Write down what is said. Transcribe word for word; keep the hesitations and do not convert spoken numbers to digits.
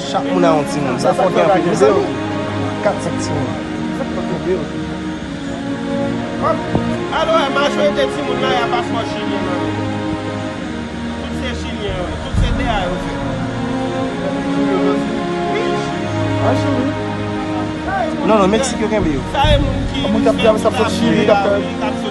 Chak moun a yon timoun. Sa fò gen anpil, mezanmi. Kat, senk timoun. Alò, majorite timoun la, y a paspò chilyen nan men yo. Tout se chilyen yo ye, tout se de a yo fè. Non, non, Meksik yo kenbe yo. Sa e moun ki Moun k ap travay sa fòt Chili k ap fè.